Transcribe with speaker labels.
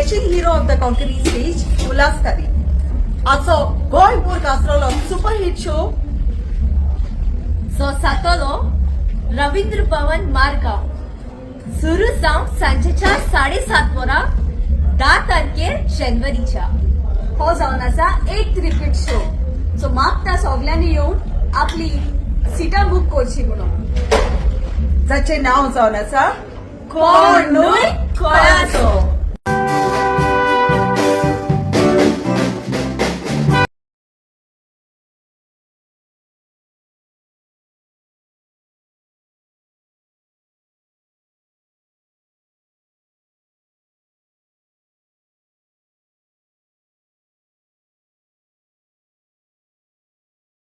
Speaker 1: Dashing hero of the Konkani stage, Ulhas Kari हाचो गोंयभर गाजलेलो super hit show.
Speaker 2: जो जातलो रवींद्र भवन, मारगांव, सुरू जावन सांजेच्या 7:30 वरां, 10 तारखेर जानेवारीच्या.
Speaker 3: हो जावन आसा एक रिपीट शो, सो मागता सगल्यांनी येवन आपली सिटां बूक करची म्हणून.
Speaker 1: जाचें नांव जावन आसा, कोण न्हय कोणाचो.